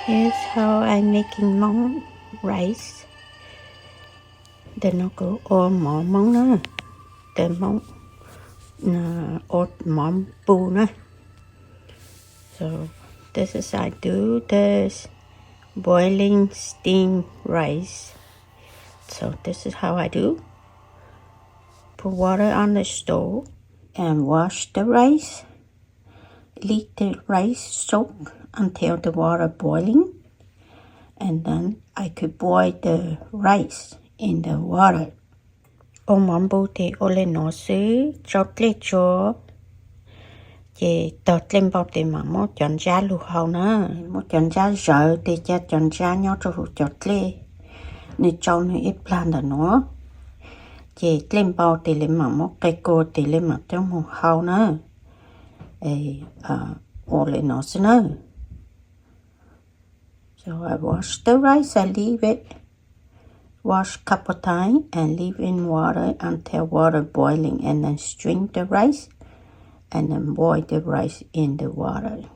Here's how I making Hmong rice. Ntawm no kuv ua mov Hmoob na, ntawm Hmoob ua mov npu na. So this is I do this boiling steam rice. So this is how I do. Put water on the stove and wash the rice. Leave the rice soak until the water boiling, and then I could boil the rice in the water. Ua mov npu ces ua li no xwb, tsau dlej tso, ces tog dlej npau tes mam muab cov ntsab lug hau na, muab cov ntsab zawv tes ca cov ntsab nyob rau hauv cov dlej, nws tsau nws ib plag ntawm no, ces dlej npau tes li mam muab qe kua tes li mam coj mus hau na. Ua li no xwb na. So I wash the rice, I leave it. Wash couple times and leave in water until water boiling, and then strain the rice and then boil the rice in the water.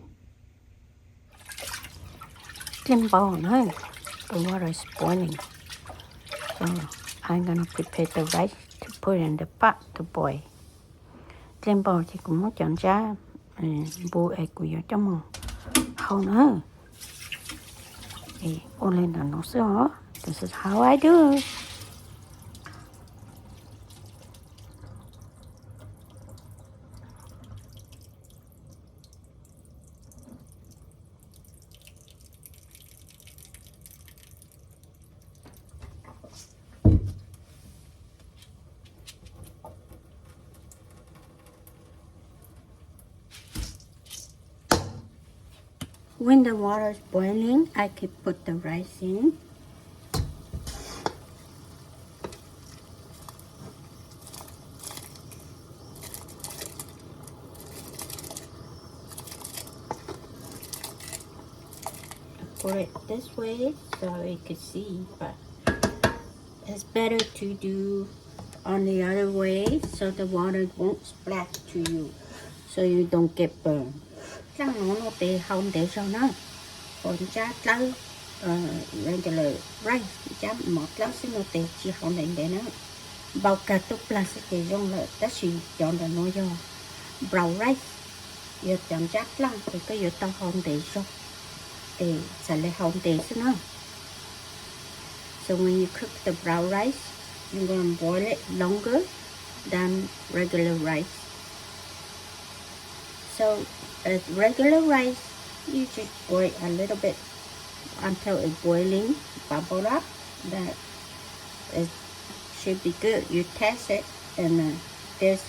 Dlej npau na, the water is boiling. So I'm gonna prepare the rice to put in the pot to boil. Dlej npau ces kuv muab cov ntsab npu es kuv yuav coj mus hau na. Ua li ntawm no xwb os. This is how I do. When the water is boiling, I can put the rice in. Put it this way so you can see, but it's better to do on the other way so the water won't splash to you, so you don't get burned. Dlaaj nuav nuav tes hau ntev zog na, ua ntsab dlawb, regular rice, ntsab mov dlawb xwb nuav tes tsi hau ntev ntev na, npau kag tuaj plag xwb ces zoo lawm, tab sis cov ntawm nuav yog brown rice, yog cov ntsab dlaaj ces koj yuav tau hau ntev zog, es txhad le hau ntev xwb na. So when you cook the brown rice, you're gonna boil it longer than regular rice. So, uh, regular rice, you just boil a little bit until it boiling, bubble up. That it should be good. You test it, and uh, this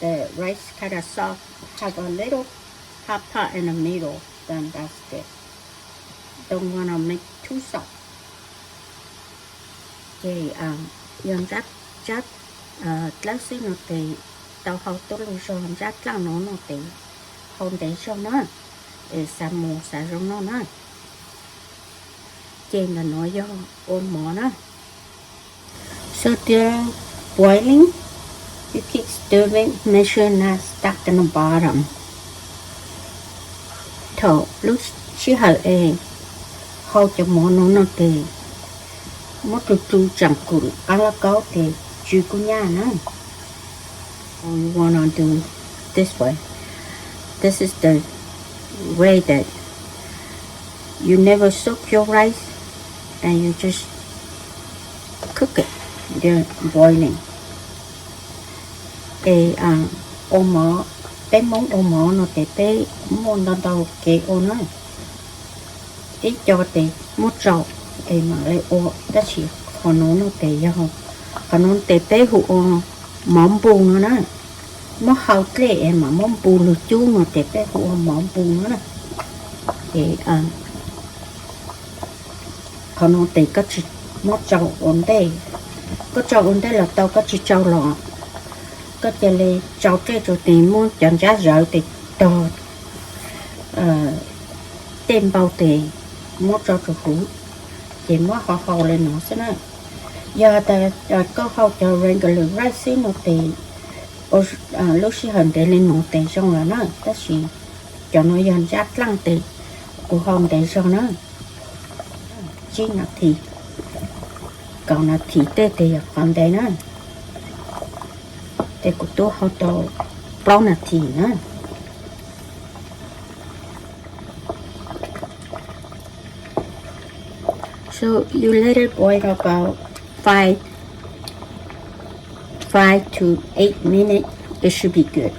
the rice kind of soft, have a little hard part in the middle, then that's good. Don't wanna make too soft. Ces yog ntsab dlawb xwb nuav tes tau hau tuab lug zog, ntsab dlaaj nuav nuav tes hau ntev zog na, es xav mus xav zoo noj na. Ces ntawm nuav yog ua mov na. So during boiling, you keep stirring, make sure not stuck in the bottom. Thaum lub sij hawm es hau cov mov nuav nuav tes muab tsu tsu tseem kum qaab lauj kaub tes tsw kub nyaj na. You wanna do this way. This is the way that you never soak your rice and you just cook it during boiling. Es ua mov, peb Moob ua mov nuav tes peb muaj ntau ntau kev ua na. Ib co tes muab tsau es mam le ua, tab sis qhov nuav nuav tes yog, qhov nuav tes peb hu ua mov npu nuav na. Muab hau dlej es mam muab npu lug cub nuav tes peb hu ua mov npu nuav na. Es qhov nuav tes koj tsi muab tsau ua ntej, koj tsau ua ntej los tau, koj tsi tsau los koj ca le tsau dlej rua tes muab cov ntsab zawv tes tog tej npau tes muab tso rua huv, ces muab hau hau le nuav xwb na. Yog tas koj hau cov regular rice xwb nuav tes lub sij hawm ntev le nuav tes zoo lawm na, tab sis cov nuav yog ntsab dlaaj tes Kuv hau ntev zog na, tsib nas this, kaum nas this tej tes yog qhov ntev na, ces kuv twb hau tau plaub nas this na. So you let it boil about five, five to eight minutes. It should be good.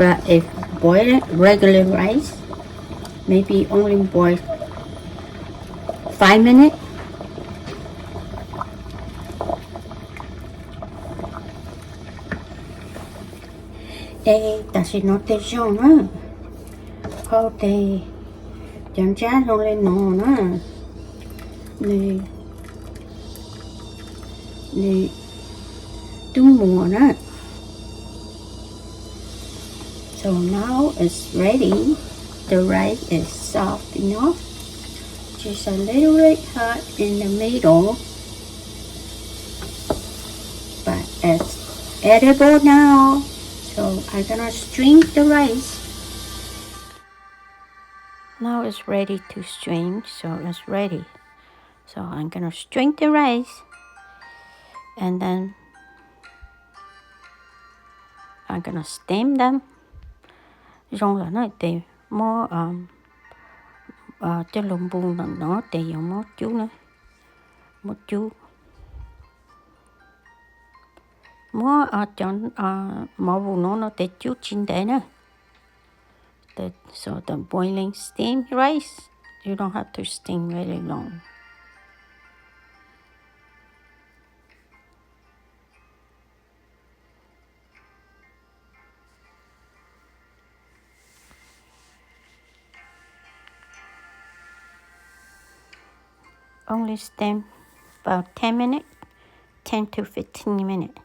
But if boil regular rice, maybe only boil five minutes. Es tam sim no tej zoo na, hau tes cov ntsab zoo li no na, nws, nws twb muag na. So now it's ready. The rice is soft enough. Just a little bit hard in the middle, but it's edible now. So I'm gonna strain the rice. Now it's ready to strain, so it's ready. So I'm gonna strain the rice, and then I'm gonna steam them. Zoo lawm na ces muab coj los npu no ces yuav muab cub na, muab cub, muab cov mov vus no no ces cub tsis ntev na. So the boiling steam rice, you don't have to steam very long. Only steam about ten minutes, ten to fifteen minutes.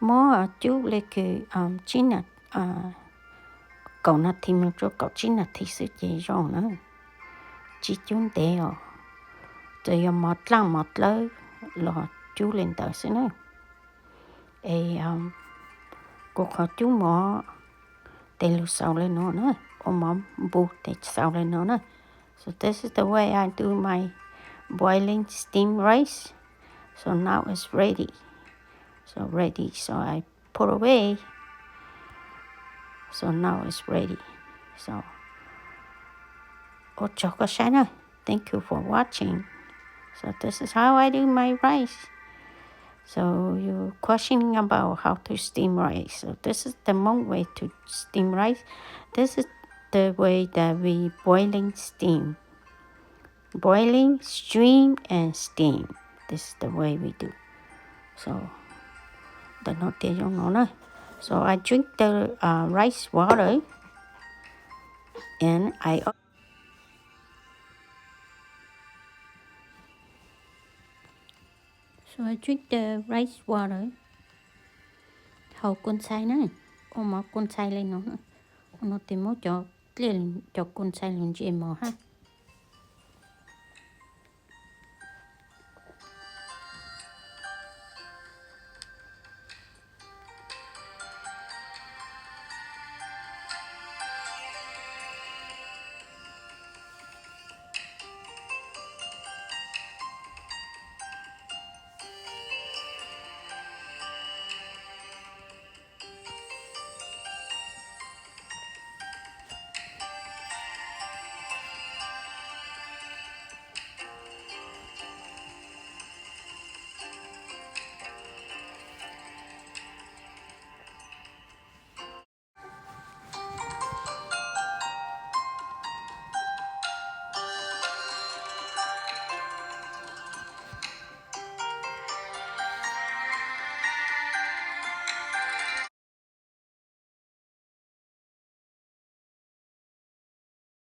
Muab cub li kws tsib na, kaum nas this mus rau kaum tsib nas this xwb ces zoo na. Tsis cub ntev os, tsuas yog mov dlaaj mov dlawb los cub li ntawd xwb na. Es kuv qhov cub mov tes lug xaus li no na, ua mov npu tes xaus li no na. So this is the way I do my boiling steam rice. So now it's ready. So ready, so I put away. So now it's ready. So ua tsaug koj saib na. Thank you for watching. So this is how I do my rice. So you questioning about how to steam rice. So this is the Hmong way to steam rice. This is the way that we boiling steam. Boiling, strain, and steam. This is the way we do. So ntawm no tias zoo no na. So I drink the uh, rice water and I So I drink the rice water. Haus kua ntxhai na, ua mov kua ntxhai li no. Ua no tes muab cov dliaj, cov kua ntxhai lug ntsia mov hab.